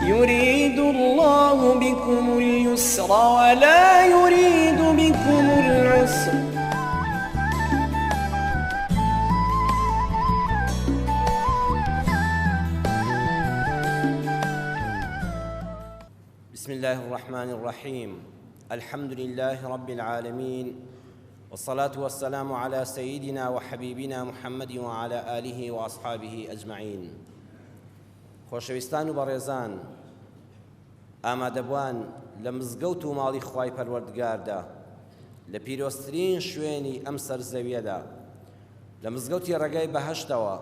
يريد الله بكم اليسر ولا يريد بكم العسر. بسم الله الرحمن الرحيم الحمد لله رب العالمين والصلاة والسلام على سيدنا وحبيبنا محمد وعلى آله وأصحابه أجمعين. خۆشەویستان و بەڕێزان، ئامادەبوان لە مزگەوت و ماڵی خوای پەروەردگاردا، لە پیرۆزترین شوێنی ئەم سەر زەویەدا، لە مزگەوتی ڕێگای بەهەشتەوە،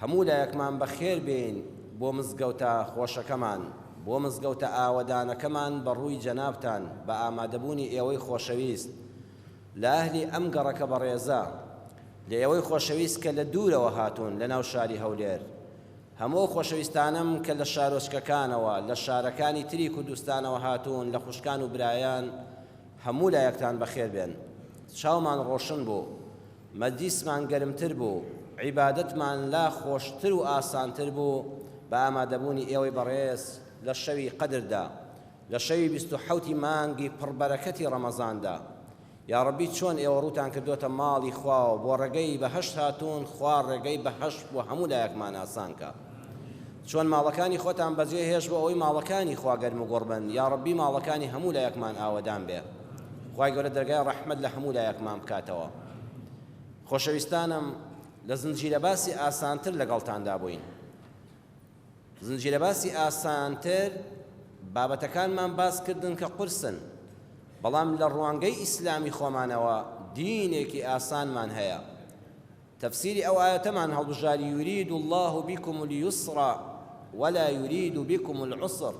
هەموو لایەکمان بەخێر بێین بۆ مزگەوتە خۆشەکەمان، بۆ مزگەوتە ئاوەدانەکەمان بە ڕووی جەنابتان، بە ئامادەبوونی ئێوەی خۆشەویست لە ئەهلی ئەم گەڕەکە بەڕێزە، لە ئێوەی خۆشەویست کە لە دوورەوە هاتوون لە ناو شاری هەولێر، هەموو ئەو خۆشەویستانەم کە لە شارۆچکەکانەوە، لە شارەکانی تری کوردستانەوە هاتوون، لە خوشکان و برایان، هەموو لایەکتان بەخێر بێن. چاومان ڕۆشن بوو، مەجلیسمان گەرمتر بوو، عیبادەتمان لا خۆشتر و ئاسانتر بوو بە ئامادەبوونی ئێوەی بەڕێز لە شەوی قەدردا، لە شەوی 27 ی مانگی پڕ بەرەکەتی ڕەمەزاندا. یاڕەبی چۆن ئێوە ڕووتان کردۆتە ماڵی خوا و بۆ ڕێگەی بەهەشت هاتوون خوا ڕێگەی بەهەشت بۆ هەموو لایەکمان ئاسان کا چۆن ماڵەکانی خۆتان بەجێ هێشت بۆ ئەوەی ماڵەکانی خوا گەرم و گوڕ بن یاڕەبی ماڵەکانی هەموو لایەکمان ئاوەدان بێ خوای گەورە دەرگای ڕەحمەت لە هەموو لایەکمان بکاتەوە خۆشەویستانم لە زنجیرە باسی ئاسانتر لەگەڵتاندا بووین زنجیرە باسی ئاسانتر بابەتەکانمان باس کردن کە قورسن، بەڵام لە ڕوانگەی ئیسلامی خۆمانەوە دینێکی ئاسانمان هەیە. تەفسیری ئەو ئایەتەمان هەڵبژارد یرید اللە بکم الیسر ولا یرید بکم العسر.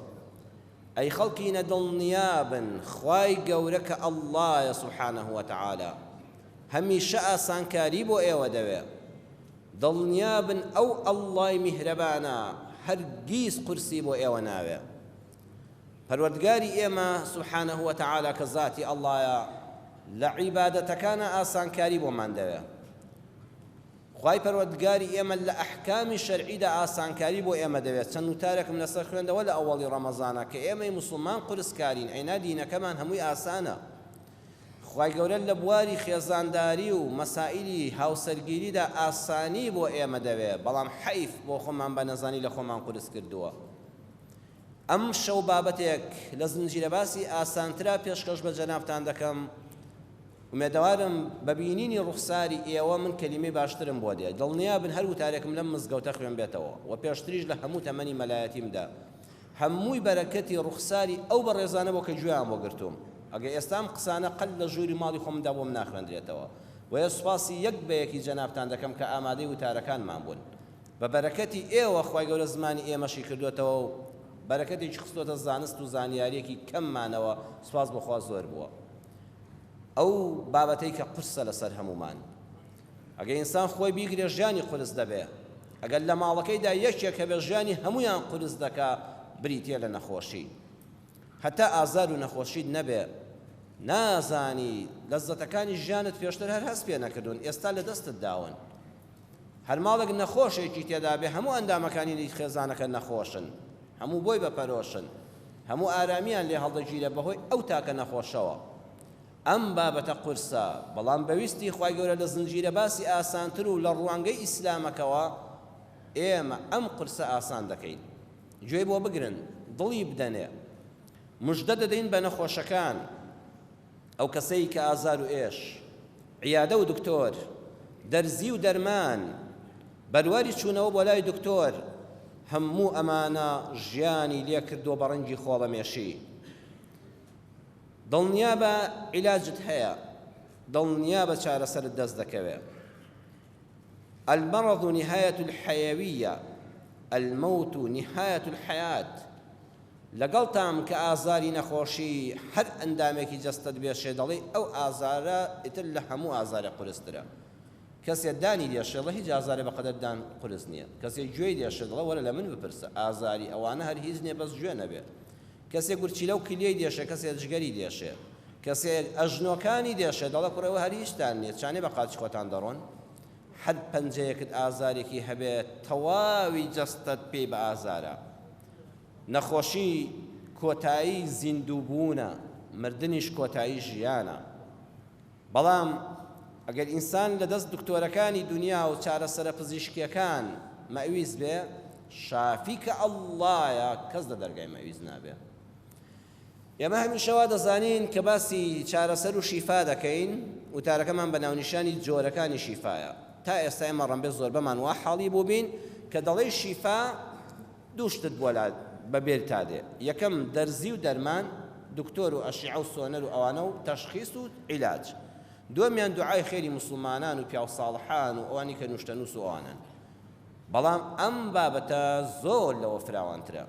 ئەی خەڵکینە دڵنیابن خوای گەورە کە اللە یە سبحانە وتعالی هەمیشە ئاسانکاری بۆ ئێوە دەوێ. دڵنیابن ئەو اللە ی میهرەبانە هەرگیز قورسی بۆ ئێوە ناوێ. پەروەردگاری ئێمە سبحانە وتعالی کە زاتی اللە یە لە عیبادەتەکانا ئاسانکاری بۆمان دەوێ. خوای پەروەردگاری ئێمە لە ئەحکامی شەرعیدا ئاسانکاری بۆ ئێمە دەوێ. چەند وتارێکم لەسەر خوێندەوە لە ئەوەڵی ڕەمەزانا کە ئێمەی موسڵمان قورسکارین ئەینا دینەکەمان هەمووی ئاسانە. خوای گەورە لە بواری خێزانداری و مەسائیلی هاوسەرگیریدا ئاسانی بۆ ئێمە دەوێ، بەڵام حەیف بۆ خۆمان بە نەزانی لە خۆمان قورس کردووە. ئەم شەو بابەتێک لە زنجیرە باسی ئاسانترا پێشکەش بە جەنابتان دەکەم، ئومێدەوارم بە بینینی ڕوخساری ئێوە من کەلیمەی باشترم بۆ دێ، دڵنیابن هەر وتارێکم لەم مزگەوتە خوێنبێتەوە و پێشتریش لە هەموو تەمەنی مەلایەتیمدا هەمووی بەرەکەتی ڕوخساری ئەو بەڕێزانە بۆ کە گوێیان بۆ گرتووم ئەگەر ئێستا ئەم قسانە قەت لە ژووری ماڵی خۆمدا بۆم ناخوێندرێتەوە بۆیە سوپاسی یەک بە یەکی جەنابتان دەکەم کە ئامادەی وتارەکانمان بوون بە بەرەکەتی ئێوە خوای گەورە زمانی ئێمەشی کردۆتەوە و بەرەکەتێکی خستۆتە زانست و زانیاریەکی کەممانەوە سوپاس بۆ خوا زۆر بووە ئەو بابەتەی کە قورسە لەسەر هەموومان. ئەگەر ئینسان خۆی بیگرێ ژیانی قورس دەبێ، ئەگەر لە ماڵەکەیدا یەکێک هەبێ ژیانی هەموویان قورس دەکا، بریتیە لە نەخۆشی. هەتا ئازار و نەخۆشیت نەبێ نازانی لەززەتەکانی ژیانت پێشتر هەر هەست پێ نەکردوون ئێستا لە دەستت داون. هەر ماڵێک نەخۆشێکی تێدا بێ هەموو ئەندامەکانی خێزانەکە نەخۆشن، هەموو بۆی بەپەرۆشن، هەموو ئارامیان لێ هەڵدەگیرێ بەهۆی ئەو تاکە نەخۆشەوە. ئەم بابەتە قورسە، بەڵام بە ویستی خوای گەورە لە زنجیرە باسی ئاسانتر و لە ڕوانگەی ئیسلامەکەوە ئێمە ئەم قورسە ئاسان دەکەین. گوێی بۆ بگرن، دڵی بدەنێ. مژدە دەدەین بە نەخۆشەکان، ئەو کەسەی کە ئازار و ئێش، عیادە و دکتۆر، دەرزی و دەرمان، بەرواری چوونەوە بۆ لای دکتۆر، هەموو ئەمانە ژیانی لێکردووە بە ڕەنگی خۆڵەمێشی. دڵنیابە عیلاجت هەیە، دڵنیابە چارەسەرت دەست دەکەوێ. المرض نهایة الحیویە، الموت نهایة الحیاة. لەگەڵتام کە ئازاری نەخۆشی هەر ئەندامێکی جەستەت بێشێ دەڵێی ئەو ئازارە ئیتر لە هەموو ئازارێ قورسترە. کەسێ دانی دێشێ دەڵێ هیچ ئازارێ بەقەدەر دان قورس نییە. کەسێ گوێی دێشێ دەڵێ وەرە لە من بپرسە ئازاری ئەوانە هەر هیچ نییە بەس گوێ نەبێ. کەسێ گورچیلە و کلیەی دێشێ، کەسێ جگەری دێشێ، کەسێ ئەژنۆکانی دێشێ، دەڵێ کوڕە ئێوە هەر هیچتان نییە، چانێ بە قاچی خۆتان دەڕۆن؟ هەر پەنجەیەکت ئازارێکی هەبێ تەواوی جەستەت پێی بە ئازارە. نەخۆشی کۆتایی زیندووبوونە، مردنیش کۆتایی ژیانە. بەڵام ئەگەر ئینسان لە دەست دکتۆرەکانی دونیا و چارەسەرە پزیشکیەکان مەئویس بێ، شافی کە اللەیە کەس لە دەرگای مەئویس نابێ. ئێمە هەمیشە وا دەزانین کە باسی چارەسەر و شیفا دەکەین، وتارەکەمان بە ناونیشانی جۆرەکانی شیفایە. تا ئێستا ئێمە ڕەنبێ زۆربەمان وا حاڵی بووبین کە دەڵێی شیفا دوو شتت بۆ لا بە بێر تا دێ، یەکەم دەرزی و دەرمان، دکتۆر و ئەشیعە و سۆنەر و ئەوانە و تەشخیس و عیلاج. دووەمیان دوعای خێری موسڵمانان و پیاو ساڵحان و ئەوانی کە نوشتەنووس و ئەوانەن. بەڵام ئەم بابەتە زۆر لەوە فراوانترە.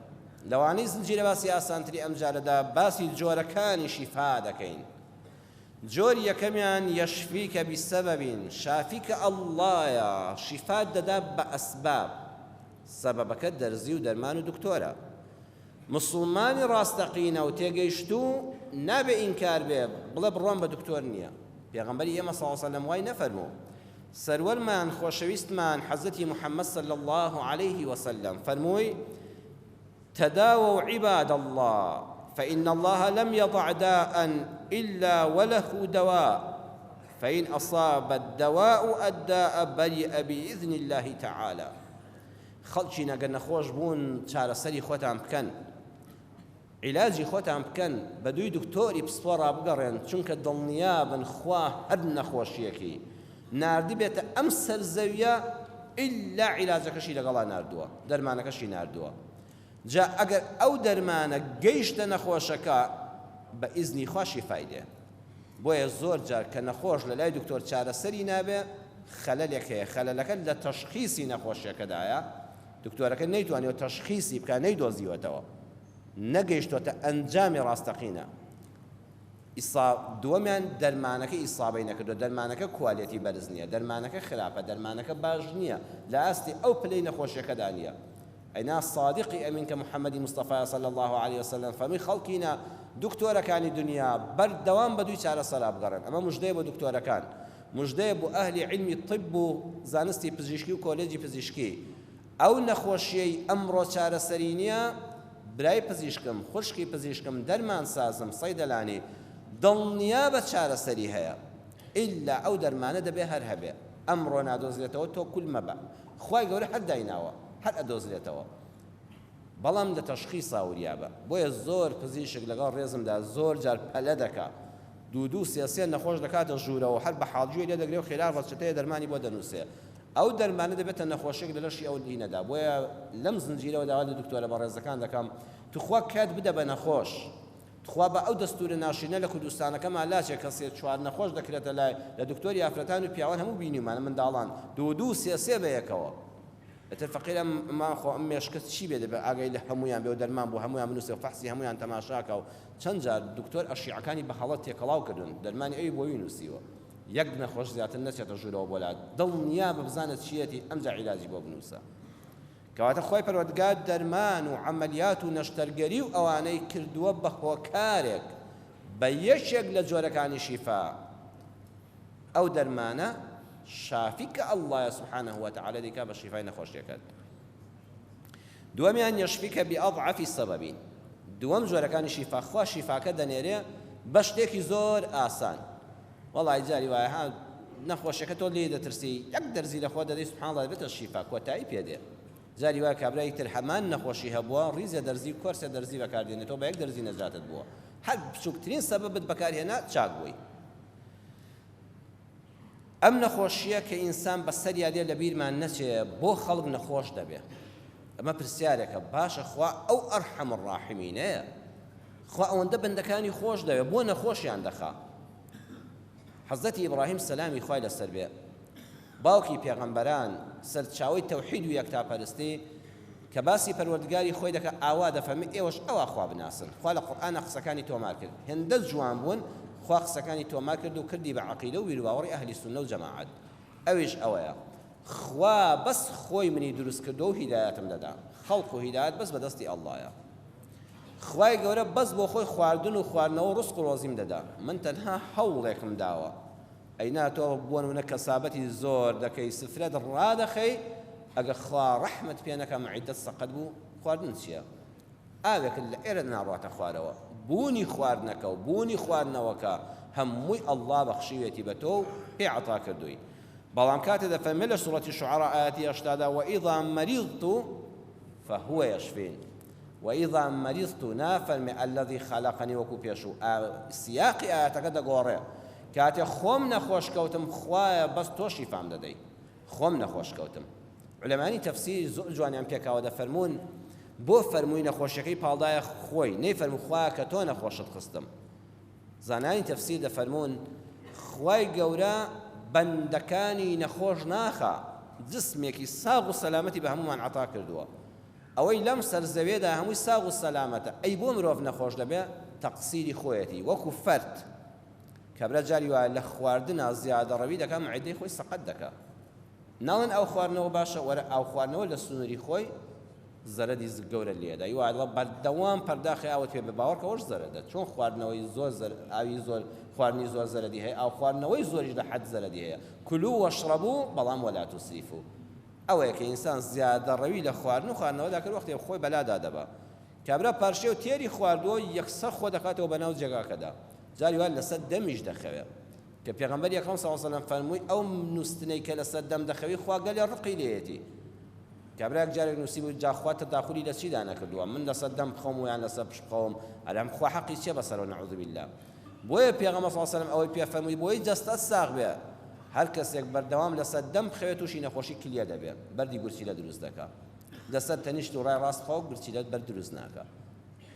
لەوانەی زنجیرە باسی ئاسانتری ئەمجارەدا باسی جۆرەکانی شیفا دەکەین. جۆری یەکەمیان یشفیک بسبب، شافی کە اللەیە شیفات دەدا بە ئەسباب، سەبەبەکە دەرزی و دەرمان و دکتۆرە. موسڵمانی ڕاستەقینە و تێگەیشتوو نابێ ئینکار بێ بڵێ بڕوام بە دکتۆر نییە. پێغەمبەری ئێمە صلی اللە علیە وسلم وای نەفەرموو. سەروەرمان خۆشەویستمان حەزرەتی محمد صلی اللە علیه وسلم فەرمووی، تداووا عباد اللە فإن اللە لم یضع داء إلا وله دواء فإن أصاب الدواء الداء برئ بإذن الله تعالی. خەڵکینە گەر نەخۆش بوون چارەسەری خۆتان بکەن، عیلاجی خۆتان بکەن، بەدووی دکتۆری پسپۆڕا بگەڕێن، چونکە دڵنیابن خوا هەر نەخۆشیەکی ناردبێتە ئەم سەر زەویە ئیلا عیلاجەکەشی لەگەڵا ناردووە، دەرمانەکەشی ناردووە، جا ئەگەر ئەو دەرمانە گەیشتە نەخۆشەکە بە ئیزنی خوا شیفای دێ. بۆیە زۆر جار کە نەخۆش لە لای دکتۆر چارەسەری نابێ خەلەلێک هەیە، خەلەلەکە لە تەشخیسی نەخۆشیەکەدایە، دکتۆرەکە نەیتوانیوە تەشخیسی بکا، نەیدۆزیوەتەوە، نەگەیشتۆتە ئەنجامی ڕاستەقینە. ئیسا دووەمیان دەرمانەکە ئیسابەی نەکردووە، دەرمانەکە کوالێتی بەرز نییە، دەرمانەکە خراپە، دەرمانەکە باش نییە، لە ئاستی ئەو پلەی نەخۆشیەکەدا نییە. ئەینا سادقی ئەمین کە محمدی مستەفایە صلی اللە علیە وسلم فەرمووی خەڵکینە دکتۆرەکانی دنیا بەردەوام بەدووی چارەسەرا بگەڕێن ئەمە مژدەیە بۆ دکتۆرەکان مژدەیە بۆ ئەهلی عیلمی طب و زانستی پزیشکی و کۆلێجی پزیشکی ئەو نەخۆشیەی ئەمڕۆ چارەسەری نییە برای پزیشکم خوشکی پزیشکم دەرمانسازم صەیدەلانی دڵنیابە چارەسەری هەیە ئیلا ئەو دەرمانە دەبێ هەر هەبێ ئەمڕۆ نادۆزرێتەوە تۆ کول مەبە خوای گەورە هەر دایناوە هەر ئەدۆزرێتەوە بەڵام لە تەشخیسا وریابە بۆیە زۆر پزیشک لەگەڵ ڕێزمدا زۆر جار پەلە دەکا دوو دوو سێ سێ نەخۆش دەکاتە ژوورەوە هەر بە حاڵ گوێی لێ دەگرێ و خێرا ڕەچەتەیە دەرمانی بۆ دەنووسێ ئەو دەرمانە دەبێتە نەخۆشیەک لە لەشی ئەو دینەدا بۆیە لەم زنجیرەوە داوا لە دکتۆرە بەڕێزەکان دەکەم توخوا کات بدە بە نەخۆش تخوا با ئەو دەستورە ناشرینە لە کوردستانەکەمان لاچێ کە سێ چوار نەخۆش دەکرێتە لای لە دکتۆری ئافرەتان و پیاوان هەموو بینیومانە منداڵان دوو دوو سێ سێ بەیەکەوە ئیتر فەقیر ئەم ئەمان خۆ ئەم مێشکە چی بێ دەبێ ئاگای لە هەموویان بێ و دەرمان بۆ هەموویان بنووسێ و فەحسی هەموویان تەماشاکا و چەند جار دکتۆر ئەشیعەکانی بە هەڵە تێکەڵاو کردوون دەرمانی ئەوی بۆ وی نووسیوە یەک نەخۆش زیاتر نەچێتە ژوورەوە بۆ لات دڵنیا بە بزانە چییەتی ئەمجا عیلاجی بۆ بنووسە کەواتە خوای پەروەردگار دەرمان و عەمەلیات و نەشتەرگەری و ئەوانەی کردووە بە هۆکارێک بە یەکێک لە جۆرەکانی شیفا ئەو دەرمانە شافی کە اللە سبحانه وتعالی دەیکا بە شیفای نەخۆشیەکەت دووەمیان یشفیکە بئەضعەفی سەبەبین دووەم جۆرەکانی شیفا خوا شیفاکە دەنێرێ بە شتێکی زۆر ئاسان وەڵای جاری وایە ها نەخۆشەکە تۆ لێی دەترسی یەک دەرزی لە خۆت دەدەی سبحان اللە دەبێتە شیفا کۆتایی پێ دێ جاری وایە کابرای تر هەمان نەخۆشی هەبووە ڕیزێ دەرزی و کۆرسێ دەرزی بەکاردێنێ تۆ بە یەک دەرزی نەجاتت بووە هەر بچووکترین سەبەبت بەکارهێنا چاک بووی ئەم نەخۆشیە کە ئینسان بەسەریا دێ لەبیرمان نەچێ بۆ خەڵک نەخۆش دەبێ ئەمە پرسیارێکە باشە خوا ئەو ئەرحەم الراحمینەیە خوا ئەوەندە بەندەکانی خۆش دەوێ بۆ نەخۆشیان دەخا حەزرەتی ئیبراهیم سەلامی خوای لەسەر بێ باوکی پێغەمبەران سەرچاوەی تەوحید و یەکتاپەرستی کە باسی پەروەردگاری خۆی دەکا ئاوا دەفەرمێ ئێوەش ئەوا خوا بناسن خوا لە قورئانا قسەکانی تۆمار کرد هێندە جوان بوون خوا قسەکانی تۆمار کرد و کردی بە عەقیدە و بیروباوەڕی ئەهلی سوننە و جەماعەت ئەویش ئەوەیە خوا بەس خۆی منی دروست کردووە و هیدایەتم دەدا خەڵق و هیدایەت بەس بەدەستی ئەڵڵایە خوای گەورە بەس بۆ خۆی خواردن و خواردنەوە و ڕزق و ڕۆزیم دەدا من تەنها هەوڵێکم داوە ئەینا تۆ بۆ نمونە کەسابەتی زۆر دەکەی سفرەت ڕادەخەی ئەگە خوا ڕەحمت پێ نەکا معیدەت سەقەت بوو خواردن چیە؟ ئاوێکت لە ئێرە ناڕواتە خوارەوە. بوونی خواردنەکە و بوونی خواردنەوەکە هەمووی اللە بەخشیوێتی بە تۆ و پێی عەتا کردووی. بەڵام کاتێ دەفەرمێ لە سوڕەتی شوعەڕا ئایەتی هەشتادا وإذا مرضت فهو یشفین وإذا مرضت نافەرمێ الذی خلقنی وەکو پێشوو سیاقی ئایەتەکە دەگۆڕێ کاتێ خۆم نەخۆش کەوتم خوایە بەس تۆ شیفام دەدەی خۆم نەخۆش کەوتم. عولەمانی تەفسیر زۆر جوانیان پێکاوە دەفەرموون بۆ فەرمووی نەخۆشیەکەی پاڵدایە خۆی نەیفەرموو خوایە کە تۆ نەخۆشت خستم. زانایانی تەفسیر دەفەرموون خوای گەورە بەندەکانی نەخۆش ناخا جسمێکی ساغ و سەلامەتی بە هەموومان عەتا کردووە ئەوەی لەم سەر زەوێدا هەمووی ساغ و سەلامەتە ئەی بۆ مرۆڤ نەخۆش دەبێ تەقسیری خۆیەتی وەکو فەرد کابرا جاری وایە لە خواردنا زیادەڕەوی دەکا معدەی خۆی سەقەت دەکا ناڵێن ئاو خواردنەوە باشە وەرە ئاو خواردنەوە لە سنووری خۆی زەرەدی گەورە لێدا ی وایە بەردەوام پەرداخی ئاوت پێ بە باوەڕکە ئەوەش زەرەدە چۆن خواردنەوەی زۆر زەر ئاوی زۆر خواردنی زۆر زەرەدی هەیە ئاو خواردنەوەی زۆریش لە حەد زەرەدی هەیە کلو وەشڕەبو بەڵام وەلا توسریفو ئەوەیە کە ئینسان زیادەڕەوی لە خواردن و خواردنەوەدا کرد وەختێ خۆی بەلادا دەبا کابرا پارشێو تێری خواردووە یەکسەر خۆ دەخاتەوە بەناو جێگاکەدا جاری وا لەسەر دەمیش دەخەوێ کە پێغەمبەری ئەکرەم صلی اللە علیه و سلم فەرمووی ئەو نوستنەی کە لەسەر دەم دەخەوی خوا گەلێ ڕقی لێیەتی کابرایەک جارێک نووسیبوو جا خوا تەداخولی لە چیدا نەکردووە من لەسەر دەم بخەوم و یان لەسەر پشت بخەوم ئەلەم خوا حەقی چیە بەسەرەوە نعوذ بالله بۆیە پێغەمبەر صلی اللە علیه و سلم ئەوەی پێ فەرمووی بۆی جەستەت ساغ بێ هەر کەسێک بەردەوام لەسەر دەم بخەوێت تووشی نەخۆشی کلیە دەبێ بەردی گورچیلە دروست دەکا لەسەر تەنیشت و ڕای ڕاست بخەوە گورچیلەت بەرد دروست ناکا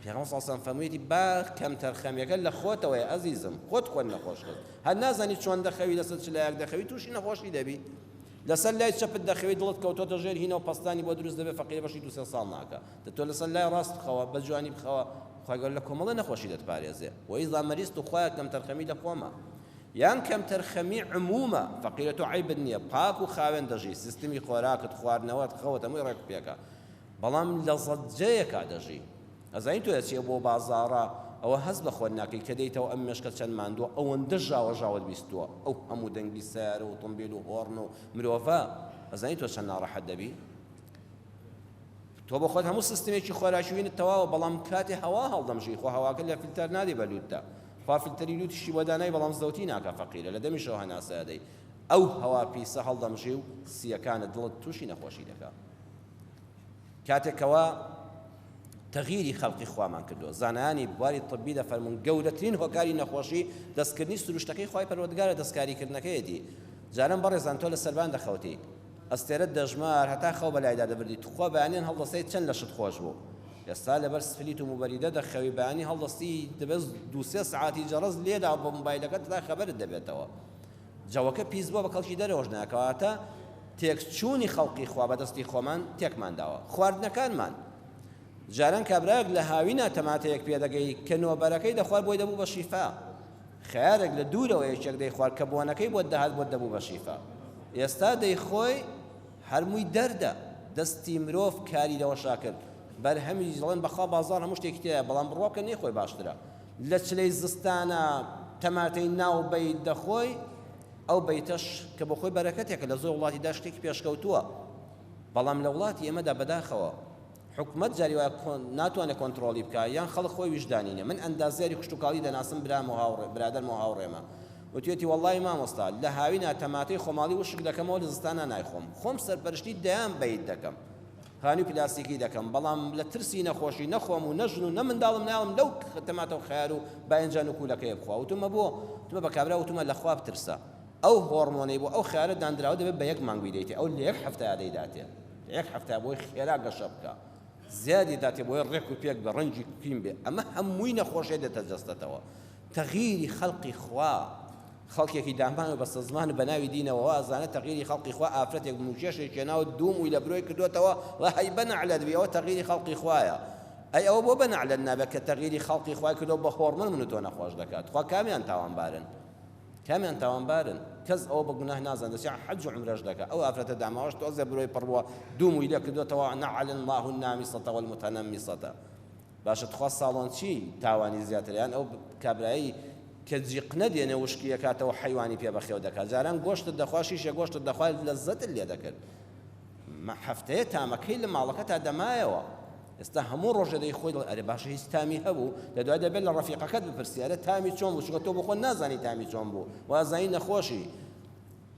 پێغەمبەر صلی اللە علیه و سلم فەرموویەتی با کەمتەرخەمیەکە لە خۆتەوەیە ئەزیزم خۆت خۆت نەخۆش خست هەر نازانی چۆن دەخەوی لەسەر چ لایەک دەخەوی تووشی نەخۆشی دەبی لەسەر لای چەپت دەخەوی دڵت کەوتۆتە ژێر هینە و پەستانی بۆ دروست دەبێت فەقیرە بەشی دوو سێ ساڵ ناکا دە تۆ لەسەر لای ڕاست بخەوە بە جوانی بخەوە خوای گەورە لە کۆمەڵە نەخۆشی دەتپارێزێ وئیزا مەریضت خوایە کەمتەرخەمی لە خۆمە یان کەمتەرخەمی عمومە فەقیرە تۆ عەیبت نییە پاک و خاوێن دەژی سیستمی خۆراکت خواردنەوەت خەوت هەمووی ڕێک و پێکە بەڵام لە زەجەیەکا دەژی ئەزانی تۆ ئەچیە بۆ بازاڕە ئەوە هەست بە خۆت ناکەی کە دێیتەوە ئەم مێشکە چەند ماندووە ئەوەندە ژاوە ژاوت بیستووە ئەو هەموو دەنگی سەیارە و ئۆتۆمبیل و هۆڕن و مرۆڤە ئەزانی تۆ چەند ناڕەحەت دەبی تۆ بۆ خۆت هەموو سیستمێکی خۆراکی وینت تەواوە بەڵام کاتێ هەوا هەڵدەمژی خۆ هەواکە لە فلتەر نادێ بە لوتدا خوا فلتەری لوتیشی بۆ دانای بەڵام زەوتی ناکا فەقیرە لە دەمیشەوە هەناسە ئەدەی ئەو هەوا پیسە هەڵدەمژی و سیەکانت دڵت تووشی نەخۆشی دەکا کاتێک کەوا تەغیری خەلقی خوامان کردووە زانایانی بواری طبی دەفەرموون گەورەترین هۆکاری نەخۆشی دەستکردنی سروشتەکەی خوای پەروەردگارە دەستکاریکردنەکەیەتی جاران بەڕێزان تۆ لە سەربان دەخەوتی ئەستێرەت دەژمار هەتا خەو بەلایدا دەبردی تخوا بەیانیان هەڵدەستەیت چەند لەشت خۆش بوو ئێستا لەبەر سپلیت و موبەریدە دەخەوی بەیانی هەڵدەستی دەبێت دوو سێ سەعاتی جەڕەز لێدا بە مۆبایلەکەت تا خەبەرت دەبێتەوە جەوەکە پیس بووە بە کەڵکی دەرەوەش نایە کەواتە تێکچوونی خەڵقی خوا بە دەستی خۆمان تێکمان داوە خواردنەکانمان جاران کابرایەک لە هاوینا تەماتەیەک پێدەگەی کە نۆبەرەکەی دەخوارد بۆی دەبوو بە شیفا خەیارێک لە دوورەوە یەکێک دەیخوارد کە بۆنەکەی بۆت دەهات بۆت دەبوو بە شیفا ئێستا دەیخۆی هەرمووی دەردە دەستی مرۆڤ کاری لەوەشا کرد بەرهەمی دەڵێن بەخوا بازاڕ هەموو شتێکی تێدایە بەڵام بڕوا بکە نەیخۆی باشترە لە چلەی زستانە تەماتەی ناو بەیت دەخۆی ئەو بەیتەش کە بۆ خۆی بەرەکەتێکە لە زۆر وڵاتیدا شتێکی پێشکەوتووە بەڵام لە وڵاتی ئێمەدا بەداخەوە حکومەت جاری وایە ناتوانێت کۆنترۆڵی بکا یان خەڵک خۆی ویژدانی نیە من ئەندازیاری کشتوکاڵی دەناسم برام و هاوڕێ برادەرم و هاوڕێمە وتویەتی وەڵڵاهی مامۆستا لە هاوینا تەماتەی خۆماڵی وشک دەکەمەوە لە زستانا نایخۆم خۆم سەرپەرشتی دەیان بەیت دەکەم خانوی پلاستیکی دەکەم بەڵام لە ترسی نەخۆشی نە خۆم و نە ژن و نە منداڵم نایەڵم لەو تەماتە و خەیار و باینجان و کوولەکەیە بخوا وتومە بۆ وتمە بە کابرا وتومە لە خوا بترسە ئەو هۆڕمۆنەی بۆ ئەو خەیارە داندراوە دەبێت بە یەک مانگ بیدەیتێ ئەو لە یەک هەفتەیا دەیداتێ لە یەک هەفتەیا بۆی خێرا گەشە بکا زیادی داتێ بۆی ڕێک و پێک بە ڕەنگی کوین بێ ئەمە هەمووی نەخۆشیە دێتە جەستەتەوە تەغیری خەلقی خوا خەڵکێکی دامان و بەستەزمان و بەناوی دینەوە وا ئەزانێت تەغیری خەڵقی خوا ئافرەتێک موکێشێکی هێناوە دوو مووی لە برۆی کردۆتەوە و هەی بە نەعلەت بی ئەوە تەغیری خەڵقی خوایە ئەی ئەوە بۆ بە نەعلەت نابێت کە تەغیری خەڵقی خوای کردەوە بە هۆڕمۆن من و تۆ نەخۆش دەکات خوا کامیان تاوانبارن کامیان تاوانبارن کەس ئەوە بە گوناه نازان دەچێت حەج و عومرەش دەکات ئەو ئافرەتە داماوەش تۆزێ برۆی پڕ بووە دوو مووی لێ کردۆتەوە نعل الله النامصة والمتنمصة باشە تخوا ساڵۆنچی تاوانی زیاترە یان ئەو کابرایەی کە جیقنە دێنێ وشکی ئەکاتەوە حەیوانی پێ بەخێو دەکات جاران گۆشتت دەخوا شیشێ گۆشتت دەخوا لەزەتت لێ دەکرد هەفتەیە تامەکەی لە ماڵەکەتا دەمایەوە. ئێستا هەموو ڕۆژێ دەی خۆی دەڵێ ئەرێ باشە هیچ تامی هەبوو؟ لە دوای دەبێت لە ڕەفیقەکەت بپرسی ئەرێ تامی چۆن بوو؟ چونکە تۆ بۆ خۆت نازانی تامی چۆن بوو، وازانی نەخۆشی.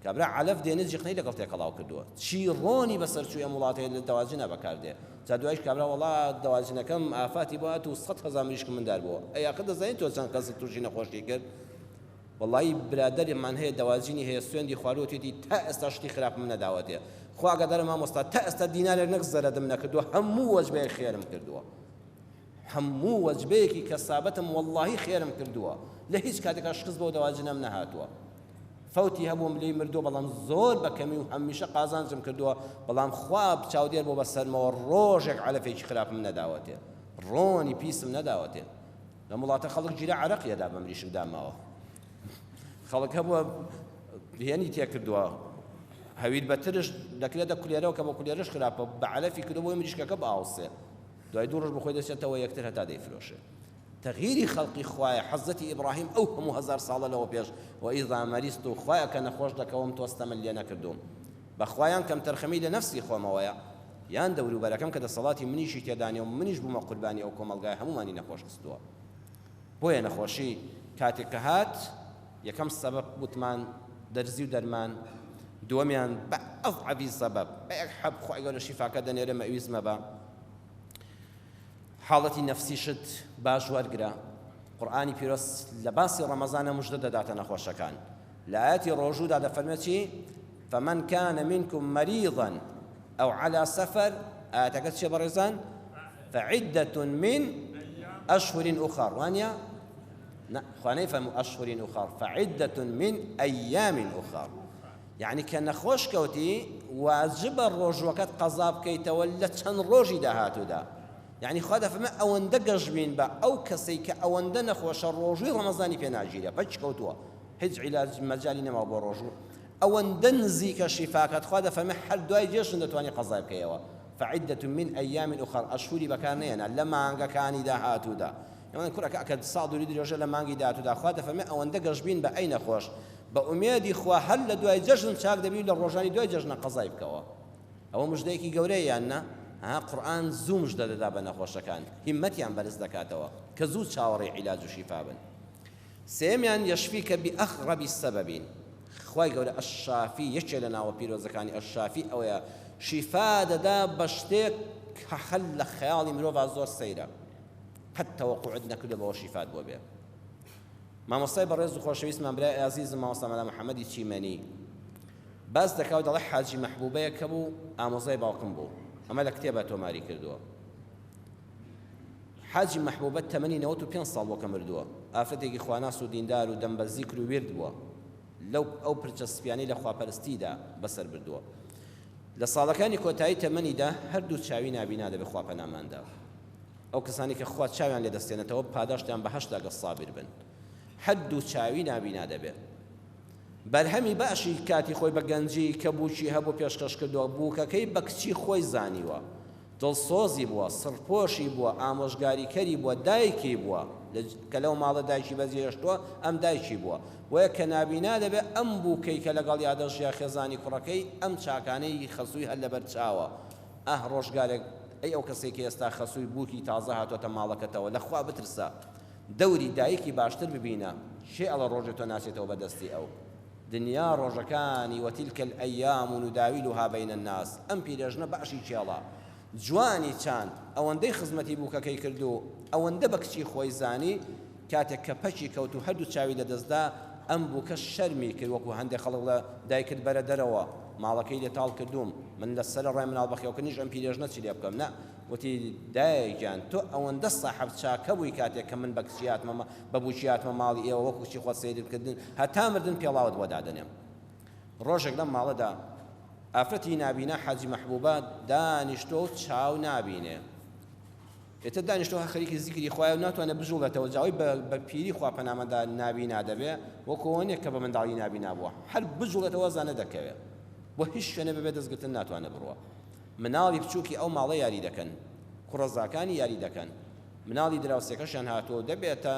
کابرا عەلەف دێنێ جیقنەی لەگەڵ تێکەڵاو کردووە. چی ڕۆنی بەسەر چووی ئەم وڵاتەیە لە دەواجنە بەکار دێ. جا دوایش کابرا وەڵا دەواجنەکەم ئافاتی بۆ هات و 100,000 مریشکم مندار بووە. ئەی ئاخر دەزانی تۆ چەند کەست تووشی نەخۆشی کرد؟ وەڵایی برادەرمان هەیە دەواجینی هەیە سوێندی خواردووە وتیەتی تا ئێستا شتی خراپم نەداوەتێ خوا ئاگادارە مامۆستا تا ئێستا دینارێک نەک زەرەدم نەکردووە هەموو وەجبەیەک خێرم کردووە هەموو وەجبەیەکی کەسابەتم وەڵڵاهی خێرم کردووە لە هیچ کاتێکا شکست بەو دەواجنەم نەهاتووە فەوتی هەبووم لێی مردووە بەڵام زۆر بە کەمی و هەمیشە قازانجم کردووە بەڵام خوا چاودێر بۆ بەسەرمەوە ڕۆژێک عەلەفێکی خراپم نەداوەتێ ڕۆنی پیسم نەداوەتێ لەم وڵاتە خەڵک گیرە عەرەقی ئەدا بە مریشک داماوە خەڵک هەبووە هێنی تێکردووە هەویر بە ترش دەکرێتە کولێرەوە کە بە کولێرەش خراپە بە عەلەفی کردو بۆی مریشکەکە بئاوسێ دوای دوو ڕۆژ بەخۆی دەچێتەوە یەکتر هەتا دەیفرۆشێ تەغیری خەڵقی خوایە حەزەتی ئیبراهیم ئەو هەموو هەزار ساڵە لەوە پێش و ئیزا مەریست و خوایە کە نەخۆش دەکەوم تۆ ستەمت لێ نەکردوم بەخوایان کەمتەرخەمی لە نەفسی خۆمەوەیە یان دەوروبەرەکەم کە دەسەڵاتی منیشی تێدا نیە و منیش بوومە قوربانی ئەو کۆمەڵگایە هەموومانی نەخۆش خستووە بۆیە نەخۆشی کاتێک کە هات یەکەم سەبەب وتمان دەرزی و دەرمان دووەمیان بە ئەضعەفی سەبەب بە یەک حەب خوای گەورە شیفاکە دەنێرێ مەویست مەبە حاڵەتی نەفسیشت باش وەرگرە قورئانی پیرۆز لە باسی ڕەمەزانە مژدە دەداتە نەخۆشەکان لە ئاەتی ڕۆژوودا دەفەرمێ چی فمن كان منكم مريضا أو على سفر ئاەتەکە چیە بەڕێزان فعدة من أشهر أخر وانيا خوانەی فەرموو أشهر أخر فعدة من أيام أخر یعنی کە نەخۆش کەوتی واجبە ڕۆژوەکەت قەزا بکەیتەوە لە چەند ڕۆژی داهاتوودا یعنی خوا دەفەرمێ ئەوەندە گەشبین بە ئەو کەسەی کە ئەوەندە نەخۆشە ڕۆژووی ڕەمەزانی پێ ناگیرێ پەک کەوتووە هیچ عیلاج مەجالی نەماوە بۆ ڕۆژوو ئەوەندە نزیکە شیفاکەت خوا دەفەرمێ هەر دوای جێژن دەتوانی قەزای بکەیەوە فعدة من أيام أخر ئەشهوری بەکار نەیەنا لە مانگەکانی داهاتوودا یان کوڕەکە ئەکە ساڵ دووری درێژە لە مانگی داهاتوودا خوا دەفەرمێ ئەوەندە گەشبین بە ئەی نەخۆش بە ئومێدی خوا هەر لە دوای جەژن چاک دەبی و لە ڕۆژانی دوای جەژنە قەزای بکەوە ئەوە مژدەیەکی گەورەیە یان نا؟ ها قورئان زوو مژدە دەدا بە نەخۆشەکان هیمەتیان بەرز دەکاتەوە کە زوو چاوەڕێی عیلاج و شیفا بن سێیەمیان یشفیک بأغرب سبب خوای گەورە الشافی یەکێ لە ناوە پیرۆزەکانی الشافی ئەوەیە شیفا دەدا بە شتێک کە هەر لە خەیاڵی مرۆڤا زۆر سەیرە قەت تەوەقوعت نەکردوە بەوە شیفات بۆ بێ مامۆستای بەڕێز و خۆشەویستمان برای ئازیزم مامۆستا مەلا محەممەدی چیمەنی باس دەکا و دەڵێ حاجی مەحبوبەیەک هەبوو ئامۆزای باوکم بوو ئەمە لە کتێبە تۆماری کردووە حاجی مەحبوبە تەمەنی 95 ساڵ بووە کە مردووە ئافرەتێکی خواناس و دیندار و دەم بە زیکر و ویرد بووە لەو ئەو پرچە سپیانەی لە خواپەرستیدا بەسەر بردووە لە ساڵەکانی کۆتایی تەمەنیدا هەردوو چاوی نابینا دەبێ خوا پەناماندا ئەو کەسانی کە خوا چاویان لێ دەستێنێتەوە پاداشتیان بەهەشتە گەر سابیر بن هەردوو چاوی نابینا دەبێ بەرهەمی باشی کاتی خۆی بە گەنجی کە بووکی هەبوو پێشکەش کردووە، بووکەکەی بە کچی خۆی زانیوە، دڵسۆزی بووە، سڕپۆشی بووە، ئامۆژگاریکەری بووە، دایکی بووە، کە لەو ماڵە دایکی بەجێهێشتووە ئەم دایکی بووە، بۆیە کە نابینا دەبێت ئەم بووکەی کە لەگەڵیا دەژیا خێزانی کوڕەکەی ئەم چاکانەی خەسووی هەر لەبەر چاوە، ئاه ڕۆژگارێک ئەی ئەو کەسەی کە ئێستا خەسووی بووکی تازە هاتۆتە ماڵەکەتەوە لە خوا بترسە دەوری دایکی باشتر ببینە کێ ئەڵێ ڕۆژێ تۆ ناچێتەوە بە دەستی ئەو دنیا ڕۆژەکانی وتلک الایام نداولها بین الناس ئەم پیرێژنە باشی کێڵا جوانی چاند ئەوەندەی خزمەتی بووکەکەی کرد و ئەوەندە بە کچی خۆی زانی کاتێک کە پەکی کەوت و هەردوو چاوی لەدەستدا ئەم بووکە شەرمی کرد وەکو هەندێک خەڵک لە دایکت بەرە دەرەوە ماڵەکەی لێ تاڵ کردووم من لە سەرەڕای مناڵ بەخێوکردنیش ئەم پیرێژنە چی لێ بکەم نا وتی، دایە گیان تۆ ئەوەندە ساحەب چاکە بووی کاتێک کە من بە کچی هاتمە بە بووکی هاتمە ماڵی ئێوە وەکو کچی خۆت سەیرت کردن هەتا مردن پێڵاوت بۆ دادەنێم. ڕۆژێک لەم ماڵەدا ئافرەتی نابینا حاجی مەحبوبە دانیشتووە و چاو نابینێ. ئێتر دانیشتووە هەر خەریکی زیکری خوایە و ناتوانێ بجوڵێتەوە جا ئەوەی بە پیری خوا پەنامەدا نابینا دەبێ وەکو ئەوە نییە کە بە منداڵی نابینا بووە هەر بجوڵێتەوە زانە دەکەوێ بۆ هیچ شوێنێ بەبێ دەستگرتن ناتوانێ بڕوا. مناڵی بچوکی ئەو ماڵە یاری دەکەن، کوڕەزاکانی یاری دەکەن، مناڵی دراوسێکەشیان هاتووە و دەبێتە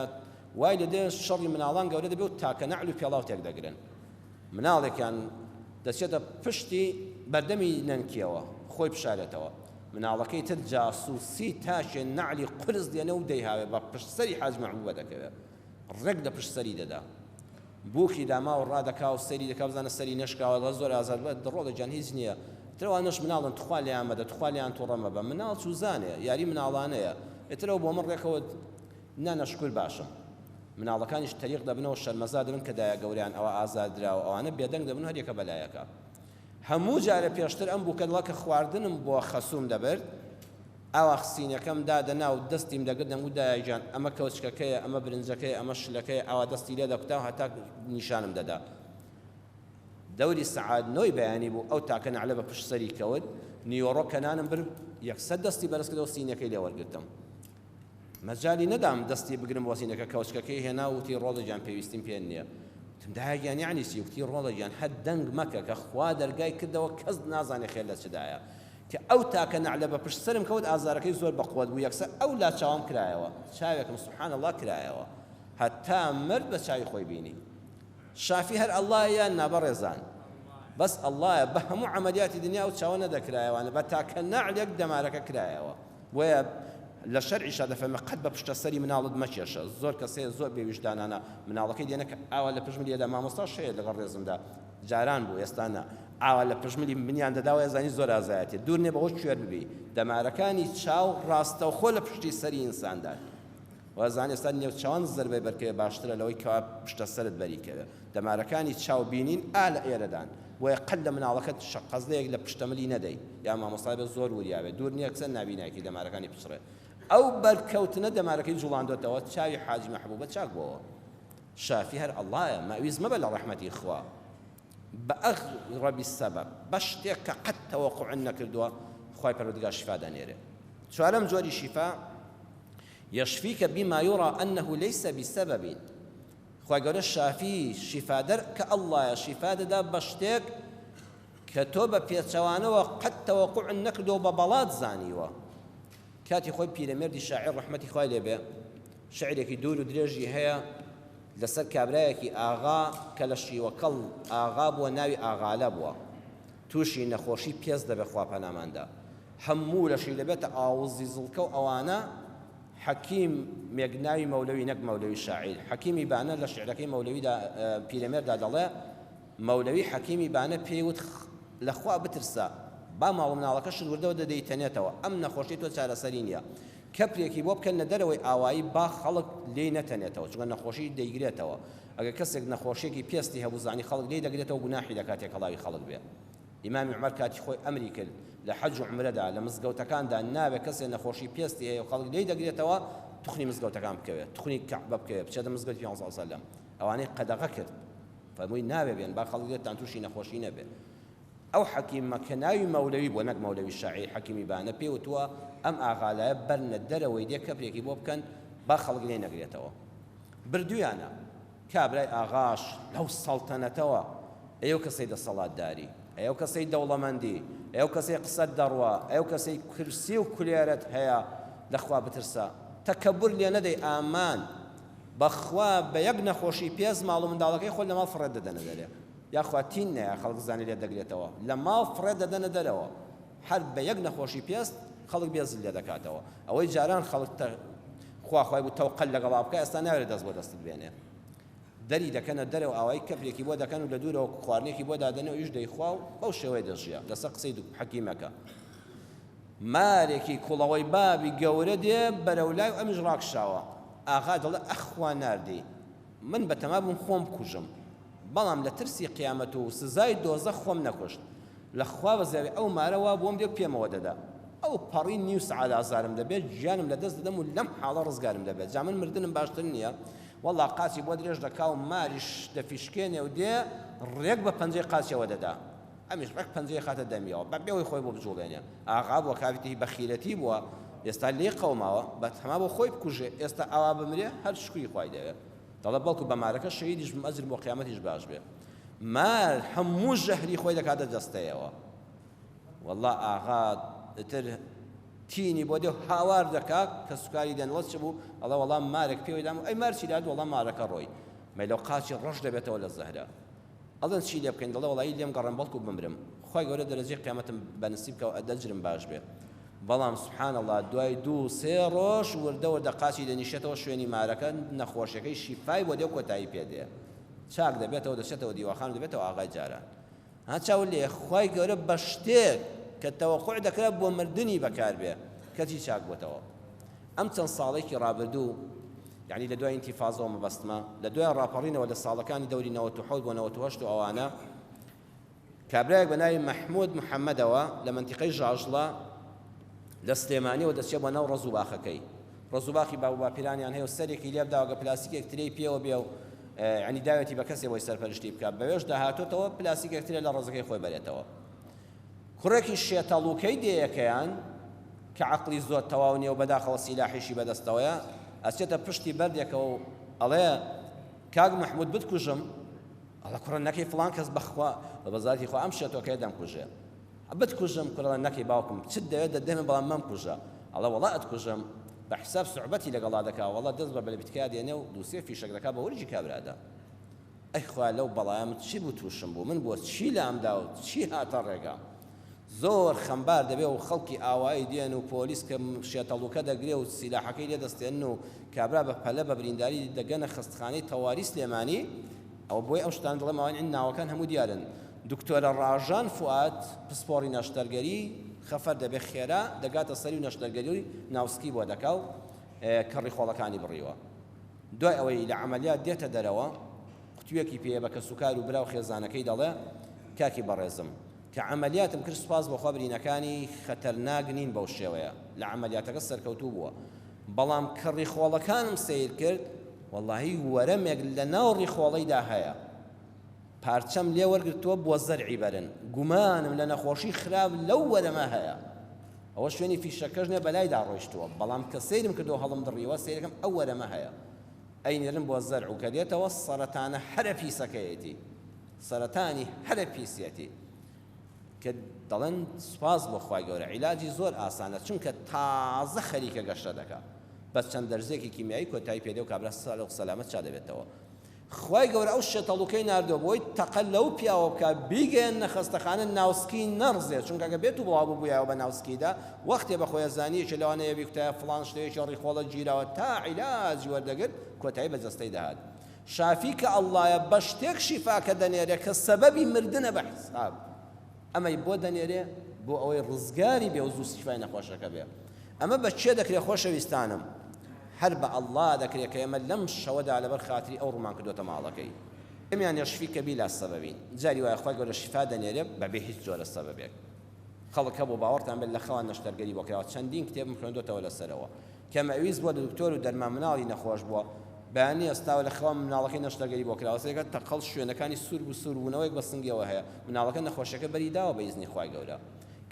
وای لێ دێ شەڕی مناڵان گەورە دەبێ و تاکە نەعل و پێڵاو تێک دەگرن. مناڵێکیان دەچێتە پشتی بەردەمی نەنکیەوە خۆی بشارێتەوە. مناڵەکەی تر جاسوسی تاکێ نەعلی قورس دێنێ و دەیهاوێ بە پشت سەری حاج مەحبوبە دەکەوێ ڕێک لە پشت سەری دەدا. بووکی داماو ڕادەکا و سەیری دەکا بزانە سەری نەشکاوە دەڵێ زۆر ئازار بووە ڕۆڵە گیان هیچ نییە ئیتر ئەوانەش مناڵن تخوا لێیان مەدە تخوا لێیان توڕە مەبە مناڵ چوزانێ یاری مناڵانەیە ئیتر ئەو بۆ من ڕێکەوت نا نا شکور باشم مناڵەکانیش تەریق دەبنەوە شەرمەزار دەبن کە دایە گەورەیان ئەوە ئازار دراوە ئەوانە بێدەنگ دەبن و هەریەکە بەلایەکە هەموو جارێ پێشتر ئەم بووکە دڵە کە خواردنم بۆ خەسووم دەبرد ئاوا خسینەکەم دادەنا و دەستیم دەگرت دەمگوت دایە گیان ئەمە کەوچکەکەیە ئەمە برنجەکەیە ئەمە شلەکەیە ئاوا دەستی لێ دەکوتا و هەتا نیشانم دەدا دەوری سەعات نۆی بەیانی بوو ئەو تاکە نەعلە بە پشت سەری کەوت نیوەڕۆ کە نانم برد یەکسەر دەستی بەرز کردەوە سینەکەی لێ وەرگرتم مەجالی نەدام دەستی بگرم بۆ سینەکە کەوچکەکەی هێنا و وتی ڕۆڵە گیان پێویستیم پێ نییە وتم دایە گیان یەعنی چی وتی ڕۆڵە گیان هەر دەنگ مەکە کە خوا دەرگای کردەوە کەس نازانێ خێر لە چدایە کە ئەو تاکە نەعلە بە پشت سەرم کەوت ئازارەکەی زۆر بەقوەت بوو یەکسەر ئەو لا چاوم کرایەوە چاوێکم سبحان اللە کرایەوە هەتا مرد بە چاوی خۆی بینی شافی هەر اللە یان نا بەڕێزان بەس اللە بە هەموو عەمەلیاتی دنیا ئەو چاوە نەدەکرایەوانە بە تاکە نەعلێک دەمارەکە کرایەوە بۆیە لە شەرعیشا دەفەرمێ قەت بە پشتە سەری مناڵت مەکێشە زۆر کەس هەیە زۆر بێ ویژدانانە مناڵەکەی دێنە کە ئاوا لە پشت ملی ئەدا مامۆستاش هەیە لەگەڵ ڕێزمدا جاران بوو ئێستا نا ئاوا لە پشت ملی منیان دەدا و ئەزانی زۆر ئازایەتیە دوور نیە بەوە کوێر ببی دەمارەکانی چاو ڕاستەوخۆ لە پشتی سەری ئینساندان وازان ئێستا نێوچاوان زەربەی بەرکەوێ باشترە لەوەی کەوا پشتە سەرت بەری کەوێ دەمارەکانی چاو بینین ئا لە ئێرەدان بۆیە قەت لە مناڵەکەت شەقەزلەیەک لە پشتەملی نەدەی یا مامۆستا بێ زۆر وریا بێ دوور نییە کچە نابینایەکی دەمارەکانی پچڕێ ئەو بەرکەوتنە دەمارەکەی جوڵاندۆتەوە چاوی حاجی مەحبوبە چاک بۆوە شافی هەر ئەڵڵایە ماویز مەبە لە ڕەحمەتی خوا بە ئەغرەبی سەبەب بە شتێک کە قەت تەوەقوعن نەکردووە خوای پەروەردگار شیفا دەنێرێ چوارەم جۆری شیفا یشفیک بما یرا انه لیس بسبب خوای گەورە شافی شیفادەر کە اللە یە شیفا دەدا بە شتێک کە تۆ بە پێچەوانەوە قەت تەوەقوعت نەکردووە بە بەڵات زانیوە کاتی خۆی پیرەمێردی شاعیر ڕەحمەتی خوای لێ بێ شعرێکی دوور و درێژی هەیە لەسەر کابرایەکی ئاغا کە لە شیوەکەڵ ئاغا بووە ناوی ئاغالە بووە تووشی نەخۆشی پێست دەبێ خوا پەناماندا هەموو لەشی دەبێتە ئاوزی زڵکە و ئەوانە حەکیم مێک ناوی مەولەوی نەک مەولەوی شاعیر حەکیمی بانە لە شعرەکەی مەولەویدا پیرەمێردا دەڵێ مەولەوی حەکیمی بانە پێی وت لە خوا بترسە با ماڵ و مناڵەکەشت وردە وردە دەیتەنێتەوە ئەم نەخۆشیەی تۆ چارەسەری نییە کەپرێکی بۆ بکەن لە دەرەوەی ئاوایی با خەڵک لێی نەتەنێتەوە چونکە نەخۆشی دەیگرێتەوە ئەگەر کەسێک نەخۆشیەکی پێستی هەبوو زانی خەڵک لێی دەگرێتەوە گوناحی دەکات تێکەڵاوی خەڵک بێ ئیمامی عومەر کاتی خۆی ئەمری کرد لە حەج و عومرەدا لە مزگەوتەکاندا نابێ کەسێ نەخۆشی پێستی هەیە و خەڵک لێی دەگرێتەوە توخنی مزگەوتەکان بکەوێت توخنی کەعبە بکەوێت بچێتە مزگەوتی پێغەمبەر صلی اللە علیه و سلم ئەوانەی قەدەغە کرد فەرمووی نابێ بێن با خەڵک لێتان تووشی نەخۆشی نەبێ ئەو حەکیمە کە ناوی مەولەوی بووە نەک مەولەوی شاعیر حەکیمی بانە پێ وتووە ئەم ئاغالایە بەرنە دەرەوەی دێ کەپرێکی بۆ بکەن با خەڵک لێ نەگرێتەوە بردویانە کابرای ئاغاش لەو سەڵتەنەتەوە، ئەی ئەو کەسەی دەسەڵاتداری، ئەی ئەو کەسەی دەوڵەمەندی، ئەی ئەو کەسەی قسەت دەڕوا، ئەی ئەو کەسەی کورسی و کولێرەت هەیە، لە خوا بترسە، تەکەبور لێ نەدەی ئامان، بەخوا بە یەک نەخۆشی پێست ماڵ و منداڵەکەی خۆت لە ماڵ فڕێت دەدەنە دەرێ، یاخوا تین نەیە خەڵک زانێ لێت دەگرێتەوە، لە ماڵ فڕێت دەدەنە دەرەوە، هەر بە یەک نەخۆشی پێست خەڵک بێزت لێ دەکاتەوە، ئەوەی جاران خەڵک خوا خوای بوو تەوقەت لەگەڵا بکا ئێستا ناوێرێ دەست بۆ دەستت بێنێ دەری دەکەنە دەرەوە ئاوایی کەپرێکی بۆ دەکەن و لە دوورەوە خواردنێکی بۆ دادەنێ و ئیش دەیخوا و بەو شێوەیە دەژیا لەسەر قسەی حەکیمەکە مارێکی کوڵەوەی بابی گەورە دێ بەرەو لای و ئەمیش ڕاکشاوە ئاغا دەڵێ ئەخوا ناردی من بەتەما بووم خۆم بکوژم بەڵام لە ترسی قیامەت و سزای دۆزەخ خۆم نەکوشت. لە خوا بەزیاوی ئەو مارە وا بۆم دێ و پێمەوە دەدا. ئەو پەڕی نیو سەعات ئازارم دەبێ، گیانم لە دەست دەدەم و لەم حاڵە ڕزگارم دەبێ. جا من مردنم باشتر نییە؟ وەڵڵا قاچی بۆ درێژ دەکا و ماریش دەفیشکێنێ و دێ ڕێک بە پەنجەی قاچیەوە دەدا. ئەمیش ڕێک پەنجەی خاتە دەمیەوە، بە بێ ئەوەی خۆی بۆ بجوڵێنێ. ئاغا بووە کاویتیی بەخیرەتی بووە، ئێستا لێی قەوماوە، بە تەما بووە خۆی بکوژێ، ئێستا ئاوا بمرێ هەر شوکری خوای دەوێ. دەڵێ بەڵکو بە مارەکە شەهیدیش بم ئەجرم بۆ قیامەتیش باش بێ مار هەموو ژەهری خۆی دەکاتە جەستەیەوە والله ئاغا ئیتر تینی بۆ دێ هاوار دەکا کە سوکاری دێن وەس چ بوو ئەڵێ وەڵام مارێک پێوەی دام ئەی مار چی لات وەڵام مارەکە ڕۆی مەیلەو قاچی ڕەش دەبێتەوە لە زەهرە ئەڵێن چی لێ بکەین دەڵێ وەڵایی لێم گەڕێن بەڵکو بمرم خوای گەورە دەرەجەی قیامەتم بە نسیب کە ئەجرم باش بێ. بەڵام سبحان اللە دوای دوو سێ ڕۆژ وردە وردە قاچی دەنیشێتەوە شوێنی مارەکە نەخۆشیەکەی شیفای بۆ دێ و کۆتایی پێ دێ چاک دەبێتەوە دەچێتەوە دیوەخان و دەبێتەوە ئاغای جاران. ها چاو لێ خوای گەورە بە شتێک کە تەوەقوع دەکرا بۆ مردنی بەکار بێ کەچی چاک بۆتەوە. ئەم چەند ساڵێکی ڕابردوو یعنی لە دوای ئینتیفازەوە مەبەستمە لە دوای ڕاپەڕینەوە لە ساڵەکانی دەوری 97 بۆ 98 و ئەوانە کابرایەک بە ناوی مەحمود محەممەدەوە لە مەنتیقەی ژاژڵە لە سلێمانیەوە دەچێت بۆ ناو ڕەز و باخەکەی. ڕەز و باخی باب و باپیرانیان هەیە و سەرێکی لێ بداوە گە پلاستیکێک ترێی پێوە بێ و یعنی داوێتی بە کەسێ بۆی سەرپەرشتی بکا بەوێشدا هاتۆتەوە پلاستیکێک ترێ لە ڕەزەکەی خۆی بەرێتەوە. کوڕێکی شێتەڵوکەی دێیەکەیان کە عەقڵی زۆر تەواو نییە و بەداخەوە سیلاحیشی بەدەستەوەیە ئەچێتە پشتی بەردێکەوە و ئەڵێ کاک مەحمود بتکوژم ئەڵێ کوڕە نەکەی فڵان کەس بەخوا بە بەزاتی خوا ئەم شێتۆکەیە دەمکوژێ بتکوژم کوڕە نەکەی باوکم چت دەوێت دەدەمێ بەڵام مەمکوژە ئەڵێ وەڵا ئەتکوژم بە حساب سوعبەتی لەگەڵا دەکا وەڵا دەست بە بەلبیتکا دێنێ و دوو سێ فیشەک دەکا بە ورگی کابرادا ئەی خوا لەو بەڵایە من چی بوو تووشم بوو من بۆ چی لامدا و چی هاتە ڕێگام زۆر خەمبار دەبێ و خەڵکی ئاوایی دێن و پۆلیس کە شێتەڵوکە دەگرێ و سیلاحەکەی لێ دەستێنن و کابرا بە پەلە بە برینداری دەگەنە خەستخانەی تەواری سلێمانی ئەوە بۆی ئەو شتانە دەڵێم ئەوان ناوەکان هەموو دیارن دکتۆرە ڕاژان فوئاد پسپۆڕی نەشتەرگەری خەفەر دەبێ خێرا دەگاتە سەری و نەشتەرگەری ناوسکی بۆ دەکا و کەڕی خۆڵەکانی بڕیوە دوای ئەوەی لە عەمەلیات دێتە دەرەوە قوتویەکی پێیە بە کەسوکار و برا و خێزانەکەی دەڵێ کاکی بەڕێزم کە عەمەلیاتم کرد سوپاس بۆ خوا برینەکانی خەتەرناک نین بەو شێوەیە لە عەمەلیاتەکە سەرکەوتوو بووە بەڵام کە ڕیخۆڵەکانم سەیر کرد وەڵاهی وەرەمێک لە ناو ڕیخۆڵەیدا هەیە پارچەم لێ وەرگرتووە بۆ زەرعی بەرن گومانم لە نەخۆشی خراپ لەو وەرەمە هەیە ئەوە شوێنی فیشەکەش نیە بەلایدا ڕۆیشتووە بەڵام کە سەیرم کردو هەڵم دڕیوە سەیرەکەم ئەو وەرەمە هەیە ئەینێرن بۆ زەرع و کە دێتەوە سەرەتانە هەرە پیسەکەیەتی سەرەتانی هەرە پیسیەتی کە دەڵێن سوپاس بۆ خوای گەورە عیلاجی زۆر ئاسانە چونکە تازە خەریکە گەشە دەکا بەس چەند دەرزێکی کیمیایی کۆتایی پێدێ و کابرا سالغ سەلامەت چا دەبێتەوە خوای گەورە ئەو شێتەڵوکەی ناردووە بۆی تەقە لەو پیاوە بکا بیگەیەننە خەستەخانە ناوسکی نەڕزێ چونکە گە بێت و بڵاو ببوویەوە بە ناوسکیدا وەختێ بە خۆیە زانیەکی لەوانەیە بیکوتایە فڵان شتەیەکی ڕیخۆڵە گیراوە تا عیلاجی وەردەگرت کۆتایی بە جەستەی دەهات شافی کە اللە یە بە شتێک شیفاکە دەنێرێ کە سەبەبی مردنە بە حساب ئەمەی بۆ دەنێرێ بۆ ئەوەی ڕزگاری بێ و زوو شیفای نەخۆشەکە بێ ئەمە بە کێ دەکرێ خۆشەویستانم هەر بە اللە دەکرێ کە ئێمە لەم شەوەدا لەبەر خاتری ئەو ڕوومان کردۆتە ماڵەکەی ئەمیان یەشفیکە بیلا سەبەبین جاری وایە خوای گەورە شیفا دەنێرێ بەبێ هیچ جۆرە سەبەبێک خەڵک هەبوو باوەڕتان بێت لە خەوان نەشتەرگەری بۆ کراوە چەندین کتێبم خوێندۆتەوە لەسەرەوە کە مەویست بووە دکتۆر و دەرمان مناڵی نەخۆش بووە بەیانی هەستاوە لە خەوا مناڵەکەی نەشتەرگەری بۆ کراوە سەیرکە تەقەڵ شوێنەکانی سوور بوو سوور بوونەوەیەک بە سنگیەوە هەیە مناڵەکە نەخۆشیەکە بەری داوە بە ئیزنی خوای گەورە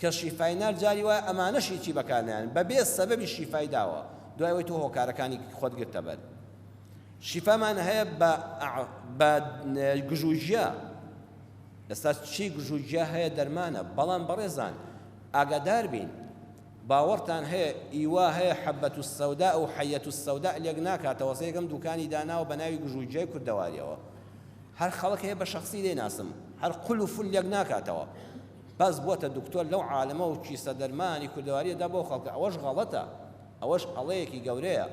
کە شیفای نار جاری وایە ئەمانەش هیچی بەکار نایەن بەبێ سەبەبی شیفای داوە دوای ئەوەی تۆ هۆکارەکانی خۆت گرتە بەر شیفامان هەیە بە بە گژوگیا ئێستا چی گژوگیا هەیە دەرمانە بەڵام بەڕێزان ئاگادار بین باوەڕتان هەیە ئیوا هەیە حبە السوداء و حیە السوداء لێک ناکاتەوە سەیرکەم دوکانی داناوە بە ناوی گژوگیای کوردەواریەوە هەر خەڵک هەیە بە شەخسی دەیناسم هەر قول و فول لێک ناکاتەوە بەس بۆتە دکتۆر لەو عالەمە و کیسە دەرمانی کوردەواریە دا بۆ خەڵکە ئەوەش غەڵەتە ئەوەش هەڵەیەکی گەورەیە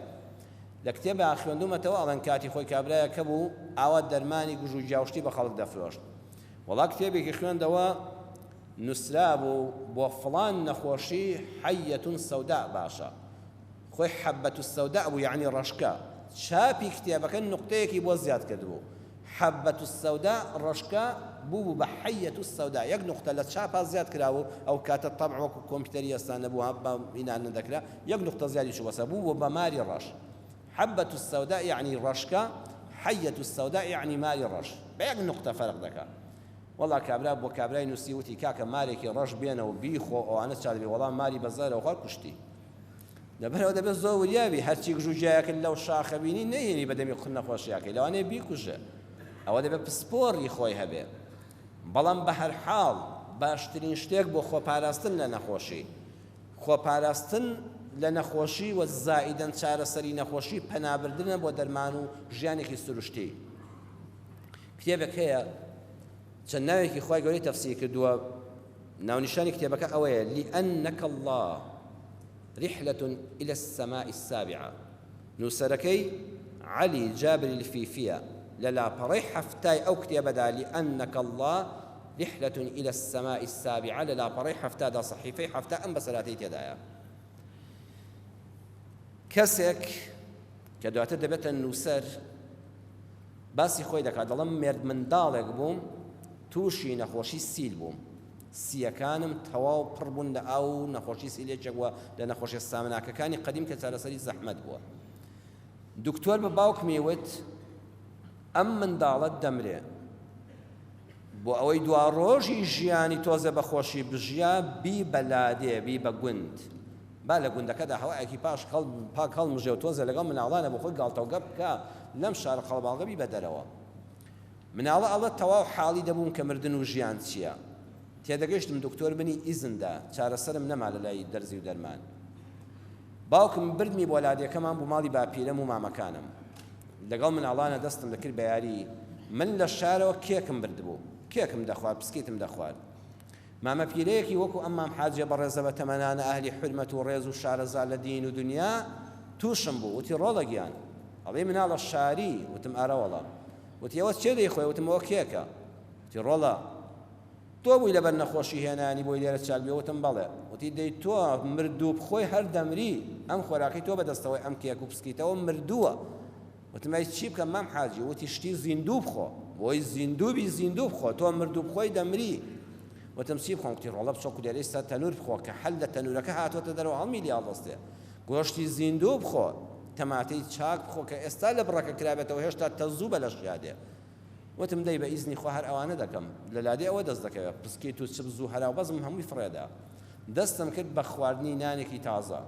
لە کتێبا خوێندومەتەوە ئەڵێن کاتی خۆی کابرایەک هەبوو ئاوا دەرمانی گژوگیا و شتی بە خەڵک دەفرۆشت وەڵا کتێبێکی خوێندەوە نوسرابوو بۆ فڵان نەخۆشی حیە سوداء باشە خۆی حبە السوداء بوو یەعنی ڕەشکە چاپی کتێبەکە نوقتەیەکی بۆ زیاد کردبوو حبە السوداء ڕەشکە بوو بە حیە السوداء یەک نوقتە لە چاپا زیاد کرابوو ئەو کاتە تەبع وەکو کۆمپیوتەری ئێستا نەبوو بە ئینان نەدەکرا یەک نوقتە زیادی چوو بەسەر بوو بە ماری ڕەش حبە السوداء یەعنی ڕەشکە حیە السوداء یەعنی ماری ڕەش بە یەک نوقتە فەرق دەکا وەڵا کابرا بۆ کابرای نوسی وتی کاکە مارێکی ڕەش بێنە و بیخۆ ئەوانە چاک دەبێ وەڵا ماری بە زەرەوە خوارد کوشتی لەبەرئەوە دەبێت زۆر وریابی هەرچی گژوگیایەکت لەو شاخە بینی نەیهێنی بە دەمی قن نەخۆشیاکەی لەوانەیە بیکوژێ ئەوە دەبێت پسپۆڕی خۆی هەبێ بەڵام بە هەر حاڵ باشترین شتێک بۆ خۆپاراستن لە نەخۆشی خۆپاراستن لە نەخۆشی و زائیدەن چارەسەری نەخۆشی پەنابردنە بۆ دەرمان و ژیانێکی سروشتی کتێبێک هەیە چەند ناوێکی خوای گەورەی تەفسیر کردووە ناونیشانی کتێبەکە ئەوەیە لئەنەکە اللە. رحلە الی السماء السابعە، نووسەرەکەی عەلی جابر الفیفیە، لە لاپەڕەی حەفتای ئەو کتێبەدا لانک اللە رحلە الی السماء السابعە لە لاپەڕەی حەفتادا سەحیفەی حەفتا ئەم بەسەرهاتەی تێدایە. کەسێک کە دواتر دەبێتە نووسەر باسی خۆی دەکات دەڵم مێردمنداڵێک بووم تووشی نەخۆشی سیل بووم سییەکانم تەواو پڕ بوون لە ئاو و نەخۆشی سیل یەکێک بووە لە نەخۆشیە سامناکەکانی قەدیم کە چارەسەری زەحمەت بووە دکتۆر بە باوکمی وت ئەم منداڵە دەمرێ بۆ ئەوەی دوا ڕۆژی ژیانی تۆزێ بە خۆشی بژیا بی بە لادێ بی بە گوند با لە گوندەکەدا هەوایەکی پاش پاک هەڵمژێ و تۆزێ لەگەڵ مناڵانە بۆ خۆی گاڵتەوگەپ بکا لەم شارە قەڵەباڵغە بی بە دەرەوە مناڵە ئەڵێ تەواو حاڵی دەبووم کە مردن و ژیان چیە تێدەگەشتم دکتۆر منی ئیزن دا چارەسەرم نەما لەلای دەرزی و دەرمان باوکم بردمی بۆ لادێکەمان بۆ ماڵی باپیرەم و مامەکانم لەگەڵ مناڵانە دەستم دەکرد بە یاری من لە شارەوە کێکم بردبوو کێکم دەخوارد پسکیتم دەخوارد مامە پیرەیەکی وەکو ئەم مام حاجیە بەڕێزە بە تەمەنانە ئەهلی حورمەت و ڕێز و شارەزا لە دین و دنیا تووشم بوو وتی ڕۆڵە گیان ئەڵێی مناڵە شاری وتم ئارەوەڵا وتی ئەوە چێ دەیخۆی وتم ئەوە کێکە وتی ڕۆڵە تۆ بووی لەبەر نەخۆشی هێنانی بۆی لێرە چاک بێ وتم بەڵێ وتی دەی تۆ مردوو بخۆی هەر دەمری ئەم خۆراکەی تۆ بەدەستەوەی ئەم کێک و پسکیتەوە مردووە وتم ئەی چی بکەم مام حاجی؟ وتی شتی زیندوو بخۆ، بۆی زیندوو بی زیندوو بخۆ، تۆ مردوو بخۆی دەمری. وتم چی بخۆم؟ وتی ڕۆڵە بچۆ کولێرەی سەر تەنوور بخۆ کە حەل لە تەنوورەکە هاتووەتە دەرەوە هەڵمی لێ هەڵدەستێ. گۆشتی زیندوو بخۆ، تەماتەی چاک بخۆ کە ئێستا لە بڕەکە کرابێتەوە هێشتا تەزوو بە لەشیا دێ. وتم دەی بە ئیزنی خوا هەر ئەوانە دەکەم. لە لادێ ئەوە دەست دەکەوێ. پسکیت و چپس و هەراوبەزم هەمووی فڕێدا. دەستم کرد بە خواردنی نانێکی تازە.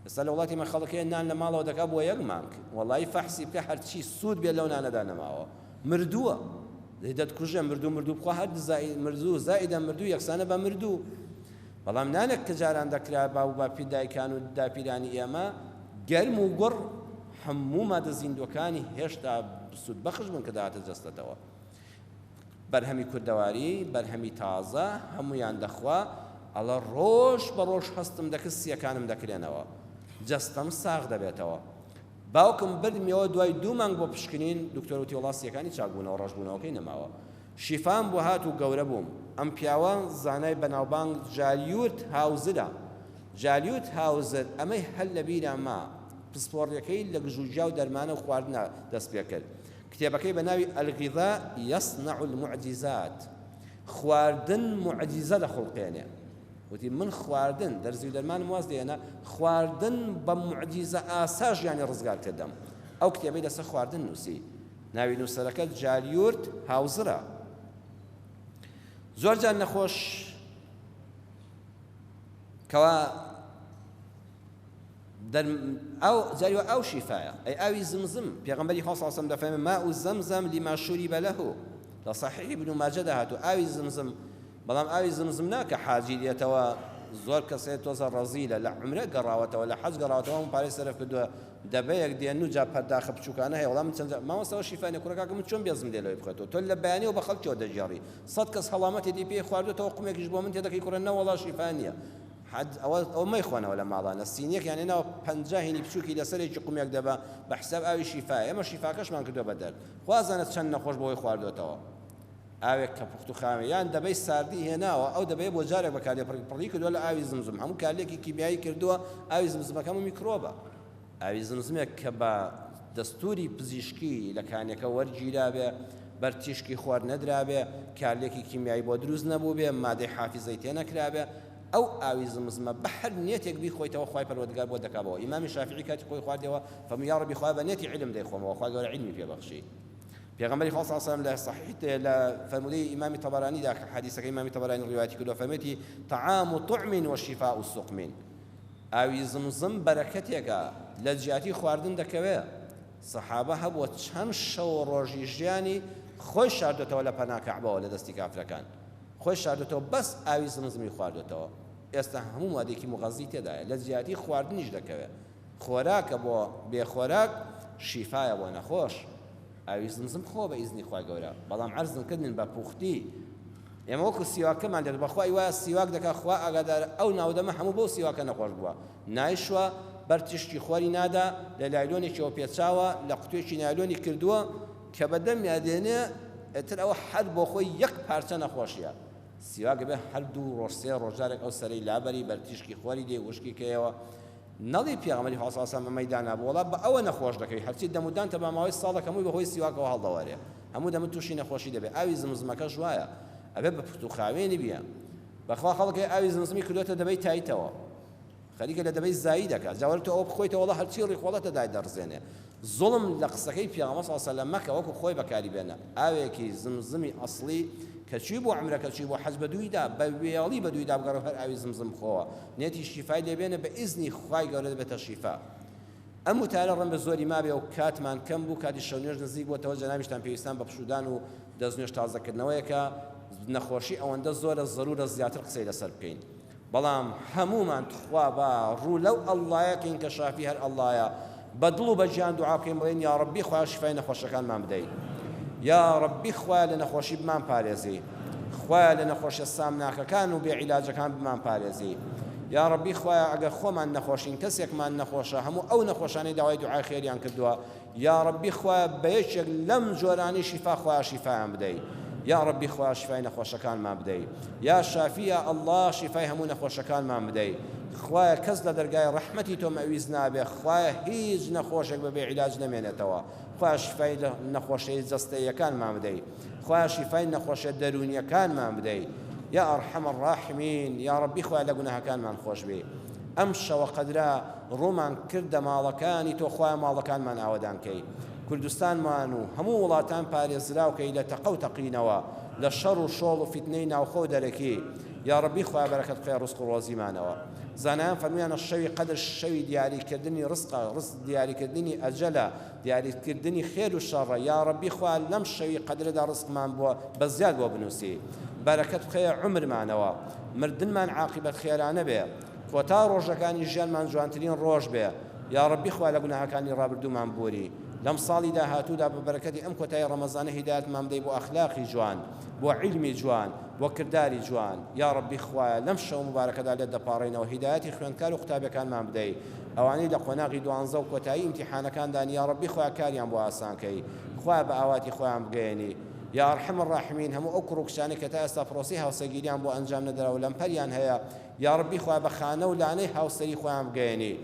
ئێستا لە وڵاتی مە خەڵک هەیە نان لە ماڵەوە دەکا بۆ یەک مانگ وەڵایی فەحسی بکە هەرچی سوود بێت لەو نانەدا نەماوە مردووە دەی دەتکوژێ مردوو مردوو بخوا هەر مردوو زائیدە مردوو یەکسانە بە مردوو بەڵام نانێک کە جاران دەکرا باو باپیر دایکان و داپیرانی ئێمە گەرم و گوڕ هەموو مادە زیندوەکانی هێشتا سوود بەخش بوون کە دەهاتە جەستەتەوە بەرهەمی کوردەواری، بەرهەمی تازە، هەموویان دەخوا، ئەڵێ ڕۆژ بە ڕۆژ هەستم دەکرد سییەکانم دەکرێنەوە، جەستەم ساغ دەبێتەوە. باوکم بردمیەوە دوای دوو مانگ بۆ پشکنین، دکتۆر وتی وەڵا سییەکانی چاکبوونەوە، ڕەشبوونەوەکەی نەماوە. شیفام بۆ هات و گەورە بووم. ئەم پیاوە زانای بەناوبانگ جالیوت هاوزرە. جالیوت هاوزر ئەمەی هەر لە بیرا ما، پسپۆڕییەکەی لە گژوگیا و دەرمانە و خواردنا دەست پێکرد. کتێبەکەی بە ناوی الغذاء یصنع المعجزات خواردن موعجیزە دەخوڵقێنێ وتی من خواردن دەرزی و دەرمانم واز لێنا خواردن بە موعجیزە ئاسا ژیانی ڕزگار کردم ئەو کتێبەی لەسەر خواردن نووسی ناوی نووسەرەکە جالیورت هاوزرە زۆر جار نەخۆش کەوا دەر ئاو جاری وا ئاو شیفایە ئەی ئاوی زمزم پێغەمبەری خوا صلی الله علیه و سلم دەفەرمێ ماء زمزم لما شرب له لە صحیح ابن ماجه دا هاتوو ئاوی زمزم بەڵام ئاوی زمزم نا کە حاجی دێتەوە زۆر کەسێ تۆزە ڕەزیلە لە عومرە گەڕاوەتەوە لە حەج گەڕاوەتەوە هەموو پارەی سەرف کردووە دەبەیەک دێن و جا پەرداخە بچووکانە هەیە وەڵام من چەند جار مامۆستا ئەوە شیفا نیە کوڕە کاکە من چۆن بێزم لێ لەوەی بخوێتەوە تۆ لە بەیانیەوە بە خەڵکیەوە دەگێڕی سەت کەس هەڵامەتێتی پێی خواردووەتەوە قومێکیش بۆ من تێدەکەی کوڕە نەوەڵا شیفا نییە حەد ئەوە ئەوە مەیخۆنەوە لە ماڵانە سینیەکیان هێناوە 50 هینی بچوکی لەسەرێکی قومێک دەبا بە حساب ئاوی شیفایە ئێمە شیفاکەشمان کردوە بە دەرد خوا زانێت چەند نەخۆش بەوەی خواردۆتەوە ئاوێک کە پوخت و خاوێ یان دەبەی ساردی هێناوە ئەو دەبەیە بۆ جارێک بەکاردێ پڕی پڕی کردووە لە ئاوی زمزم هەموو کارلێکی کیمیایی کردووە ئاوی زمزمەکە هەموو میکرۆبە ئاوی زمزمێک کە بە دەستوری پزیشکی لە کانیەکە وەرگیرابێ، بەر تیشکی خۆر نەدرابێ، کارلێکی کیمیایی بۆ دروست نەبووبێ، مادەی حافیزەی تێنەکرابێ، ئەو ئاوی زمزمە بە هەر نیەتێک بیخۆیتەوە خوای پەروەردگار بۆت دەکا بەوە. ئیمامی شافعی کاتی خۆی خواردیەوە فەرمووی یاڕەبی خوایە بە نیەتی عیلم دەیخۆمەوە، خوای گەورە عیلمی پێ بەخشی. پێغەمبەری خوا صلی اللە علیە وسلم لە صحیح لە فەرموودەی ئیمامی طبرانی دا کە حەدیسەکەی ئیمامی طبرانی ڕیوایەتی کردووە فەرموویەتی طعام طعم و شفاء سقم ئاوی زمزم بەرەکەتێکە لە جیاتی خواردن دەکەوێ سەحابە هەبووە چەند شەو و ڕۆژی ژیانی خۆی شاردۆتەوە لە پەنا کەعبەوە لە دەستی کافرەکان خۆی شاردۆتەوە بەس ئاوی زمزمی خواردۆتەوە ئێستا هەموو مادێکی مغەزی تێدایە لە جیاتی خواردنیش دەکەوێ خۆراکە بۆ بێ خۆراک شیفایە بۆ نەخۆش ئاوی زمزم خۆ بە ئیزنی خوای گەورە بەڵام عەرزم کردن بە پوختی. ئێمە وەکو سیواکەمان دێت بەخوا وایە سیواک دەکا خوا ئاگادارە ئەو ناودەمە هەموو بەو سیواکە نەخۆش بووە نایشوە بەر تیشکی خۆری نادا لە لایلۆنێکیەوە پێچاوە لە قوتوێکی نایلۆنی کردووە کە بە دەمیا دێنێ ئیتر ئەوە هەر بۆ خۆی یەک پارچە نەخۆشیە سیواک بێ هەر دوو ڕۆژ سێ ڕۆژ جارێک ئەو سەرەی لابەری بەر تیشکی خۆری دێ وشکی کەیەوە نەڵی پێغەمبەری خوا صلی اللە علیه و سلم ئەمەی دانابوو وەڵا بە ئەوە نەخۆش دەکەوی هەرچی دەم و دانتە بە ماوەی ساڵێک هەمووی بەهۆی سیواکەوە هەڵدەوەرێ هەموو دەمت تووشی نەخۆشی دەبێ ئاوی زمزمەکەش وایە ئەبێ بە پوت و خاوێنی بیە بەخوا خەڵک هەیە ئاوی زمزمی کردوێتە دەبەی تایتەوە خەریکە لە دەبەی زایی دەکات جاوەرە تۆ ئەوە بخۆیتەوە وەڵا هەرچی ڕیخۆڵەتە دای دەڕزێنێ زوڵم لە قسەکەی پێغەمبەر صلی اللە علیه و سلم مەکە وەکو خۆی بەکاری بێنە ئاوێکی زمزمی ئەسڵی کە چووی بۆ عەمرە کە چووی بۆ حەج بە دوویدا بە وێڵی بە دوویدا بگەڕێ هەر ئاوی زمزم بخۆوە نێتی شیفای لێ بێنە بە ئیزنی خوای گەورە دەبێتە شیفا ئەم وتارە ڕەنگە زۆری مابێ و کاتمان کەم بوو کاتی شەو نوێژ نزیک بۆتەوە جەنابیشتان پێویستان بە پشوودان و دەستنوێژ تازەکردنەوەیەکە نەخۆشی ئەوەندە زۆرە زەرورە زیاتر قسەی لەسەر بکەین بەڵام هەموومان تخوا با ڕوو لەو ئەڵڵایە کەین کە شافی هەر ئەڵڵایە بە دڵ و بە گیان دوعا بکەین بڵێین یا ڕەبی خوایە شیفای نەخۆشەکانمان بدەی یا ڕەبی خوایە لە نەخۆشی بمان پارێزی خوایە لە نەخۆشیە سامناکەکان و بێ عیلاجەکان بمان پارێزی یا ڕەبی خوایە ئەگەر خۆمان نەخۆشین کەسێکمان نەخۆشە هەموو ئەو نەخۆشانەی داوای دوعای خێریان کردووە یاڕەبی خوایە بە یەکێک لەم جۆرانەی شیفا خوایە شیفایان بدەی یاڕەبی خوایە شیفای نەخۆشەکانمان بدەی یا شافی یا اللە شیفای هەموو نەخۆشەکانمان بدەی خوایە کەس لە دەرگای ڕەحمەتی تۆ مەویز نابێ خوایە هیچ نەخۆشێک بەبێ عیلاج نەمێنێتەوە خوایە شیفای نەخۆشیە جەستەییەکانمان بدەی خوایە شیفای نەخۆشیە دەروونیەکانمان بدەی یا ارحم الراحمین یاڕەبی خوایە لە گوناهەکانمان خۆشبی ئەم شەوە قەدرە ڕوومان کردە ماڵەکانی تۆ خوایە ماڵەکانمان ئاوەدان کەی کوردستانمان و هەموو وڵاتان پارێزراو کەی لە تەقە و تەقینەوە لە شەڕ و شۆڵ و فیتنەی ناوخۆ و دەرەکی یاڕەبی خوایە بەرەکەت بخەیە ڕزق و ڕۆزیمانەوە زانایان فەرموویانە شەوی قەدر شەوی دیاری کردنی ڕزقە ڕزق دیاری کردنی ئەجەلە دیاری کردنی خێر و شەڕە یاڕەبی خوایە لەم شەوی قەدرەدا ڕزقمان بۆ بە زیاد بۆ بنووسی بەرەکەت بخەیە عومرمانەوە مردنمان عاقیبەت خێرانە بێ کۆتا ڕۆژەکانی ژیانمان جوانترین ڕۆژ بێ یاڕەبی خوا لە گوناهەکانی ڕابردوومان بووری لەم ساڵی داهاتوودا بە بەرەکەتی ئەم کۆتایی ڕەمەزانە هیدایەتمان بدەی بۆ ئەخلاقی جوان بۆ عیلمی جوان بۆ کرداری جوان یاڕەبی خوایە لەم شەوە موبارەکەدا لێت دەپاڕێینەوە هیدایەتی خوێندکار و قوتابیەکانمان بدەی ئەوانەی لە قۆناغی دوانزە و کۆتایی ئیمتیحانەکاندان یاڕەبی خوایە کاریان بۆ ئاسان کەی خوایە بە ئاواتی خۆیان بگەیەنی یا ارحم الراحمین هەموو ئەو کوڕ و کچانەی کە تا ئێستا پرۆسەی هاوسەرگیریان بۆ ئەنجام نەدراوە و لەمپەریان هەیە یاڕەبی خوایە بە خانە و لانەی هاوسەری خۆیان بگەیەنی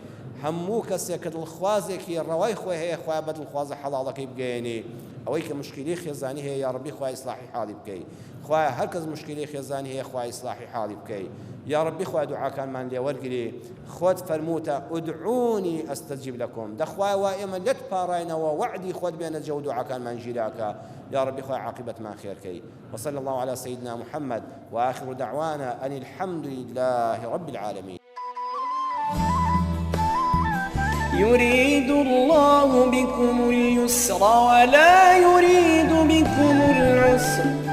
هەموو کەسێک کە دڵخوازێکی ڕەوای خۆی هەیە خوایە بە دڵخوازە حەڵاڵەکەی بگەیەنی ئەوەی کە مشکیلەی خێزانی هەیە یاڕەبی خوایە ئیسلاحی حاڵی بکەی خوایە هەر کەس مشکیلەی خێزانی هەیە خوایە ئیسلاحی حاڵی بکەی یاڕەبی خوایە دوعاکانمان لێ وەرگری خۆت فەرمووتە ادعونی استجب لکم دەخوایە وا ئێمە لێت پاڕاینەوە وەعدی خۆت بێنە جێ و دوعاکانمان گیراکە یاڕەبی خوایە عاقیبەتمان خێرکەی وصلى الله على سيدنا محمد وآخر دعوانا أن الحمد لله رب العالمين. يريد الله بكم اليسر ولا يريد بكم العسر.